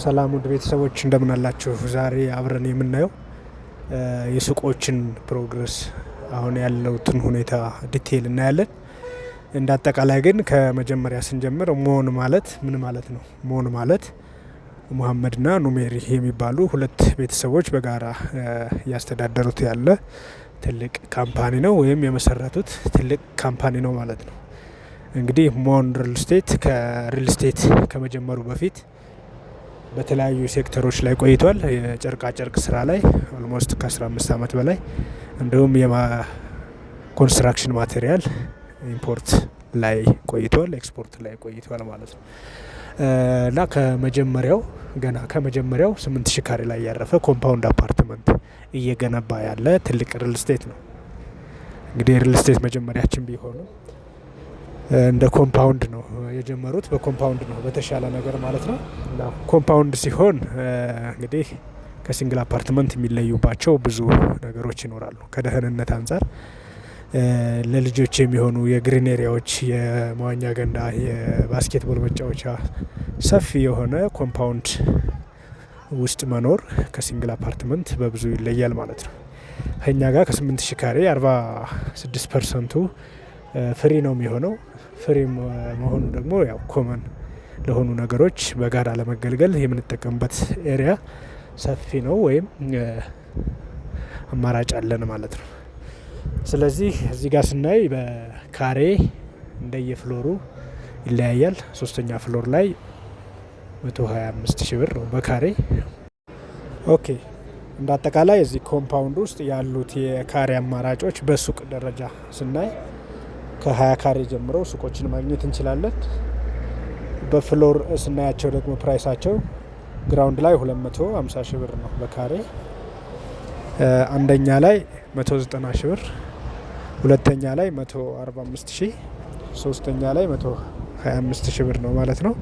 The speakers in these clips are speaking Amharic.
ሰላም ውድ ቤተሰቦች፣ እንደምን አላችሁ? ዛሬ አብረን የምናየው የሱቆችን progress፣ አሁን ያለውትን ሁኔታ detail እናያለን። እንደ አጠቃላይ ግን ከመጀመሪያ ስንጀምር ሞን ማለት ምን ማለት ነው? ሞን ማለት ሙሀመድና ኑሜሪ የሚባሉ ሁለት ቤተሰቦች በጋራ እያስተዳደሩት ያለ ትልቅ company ነው፣ ወይም የመሰረቱት ትልቅ company ነው ማለት ነው። እንግዲህ ሞን real estate ከ real estate ከመጀመሩ በፊት በተለያዩ ሴክተሮች ላይ ቆይቷል። የጨርቃ ጨርቅ ስራ ላይ almost ከ15 ዓመት በላይ፣ እንዲሁም የ construction material import ላይ ቆይቷል፣ ኤክስፖርት ላይ ቆይቷል ማለት ነው። እና ከመጀመሪያው፣ ገና ከመጀመሪያው 8000 ካሬ ላይ ያረፈ compound አፓርትመንት እየገነባ ያለ ትልቅ real estate ነው። እንግዲህ real estate መጀመሪያችን ቢሆንም እንደ compound ነው የጀመሩት። በ compound ነው በተሻለ ነገር ማለት ነው። እና compound ሲሆን እንግዲህ ከ single አፓርትመንት የሚለዩባቸው ብዙ ነገሮች ይኖራሉ። ከደህንነት አንጻር ለልጆች የሚሆኑ የ green area ዎች፣ የመዋኛ ገንዳ፣ የ basketball መጫወቻ፣ ሰፊ የሆነ compound ውስጥ መኖር ከ single አፓርትመንት በብዙ ይለያል ማለት ነው። ከኛ ጋር ከ8000 ካሬ 46% ኡ free ነው የሚሆነው። Free መሆኑ ደግሞ ያው common ለሆኑ ነገሮች በጋራ ለመገልገል የምንጠቀምበት area ሰፊ ነው ወይም አማራጭ አለን ማለት ነው። ስለዚህ እዚህ ጋር ስናይ በካሬ እንደየ floor ኡ ይለያያል። ሶስተኛ floor ላይ 125 ሺህ ብር ነው በካሬ። Okay፣ እንደ አጠቃላይ እዚህ compound ውስጥ ያሉት የካሬ አማራጮች በሱቅ ደረጃ ስናይ ከ20 ካሬ ጀምሮ ሱቆችን ማግኘት እንችላለን። በ floor ስናያቸው ደግሞ price ኣቸው ground ላይ 250 ሺህ ብር ነው በካሬ። አንደኛ ላይ 190 ሺህ ብር፣ ሁለተኛ ላይ 145 ሺህ፣ ሶስተኛ ላይ 125 ሺህ ብር ነው ማለት ነው።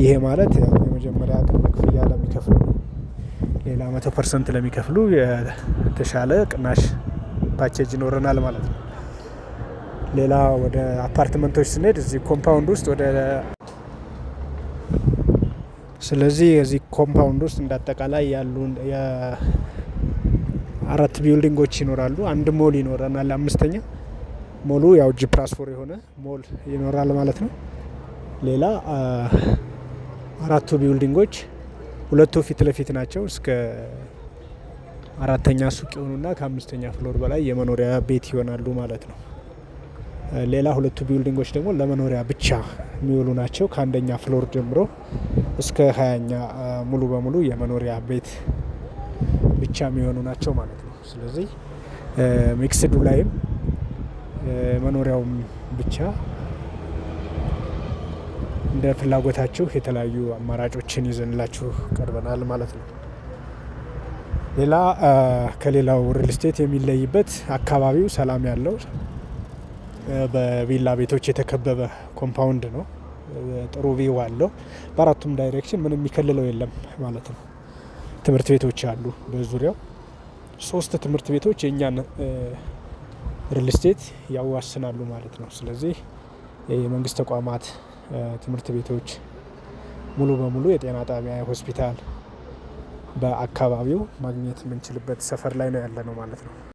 ይሄ ማለት ያው የመጀመሪያ ቅድመ ክፍያ ለሚከፍሉ፣ ሌላ 100% ለሚከፍሉ የተሻለ ቅናሽ ፓኬጅ ይኖረናል ማለት ነው። ሌላ ወደ አፓርትመንቶች ስንሄድ እዚህ compound ውስጥ ወደ ስለዚህ እዚህ compound ውስጥ እንዳጠቃላይ ያሉን የአራት building ኦች ይኖራሉ። አንድ ሞል ይኖረናል። አምስተኛ ሞሉ ያው G+4 የሆነ ሞል ይኖራል ማለት ነው። ሌላ አራቱ building ኦች ሁለቱ ፊት ለፊት ናቸው። እስከ አራተኛ ሱቅ የሆኑና ከአምስተኛ floor በላይ የመኖሪያ ቤት ይሆናሉ ማለት ነው። ሌላ ሁለቱ building ኦች ደግሞ ለመኖሪያ ብቻ የሚውሉ ናቸው። ከአንደኛ floor ጀምሮ እስከ 20ኛ ሙሉ በሙሉ የመኖሪያ ቤት ብቻ የሚሆኑ ናቸው ማለት ነው። ስለዚህ mixed ኡ ላይም መኖሪያውም ብቻ እንደ ፍላጎታችሁ የተለያዩ አማራጮችን ይዘንላችሁ ቀርበናል ማለት ነው። ሌላ ከሌላው real estate የሚለይበት አካባቢው ሰላም ያለው፣ በቪላ ቤቶች የተከበበ compound ነው። ጥሩ view አለው። በአራቱም direction ምንም የሚከልለው የለም ማለት ነው። ትምህርት ቤቶች አሉ፣ በዙሪያው ሶስት ትምህርት ቤቶች የእኛን real estate ያዋስናሉ ማለት ነው። ስለዚህ የመንግስት ተቋማት፣ ትምህርት ቤቶች፣ ሙሉ በሙሉ የጤና ጣቢያ፣ ሆስፒታል በአካባቢው ማግኘት የምንችልበት ሰፈር ላይ ነው ያለነው ማለት ነው።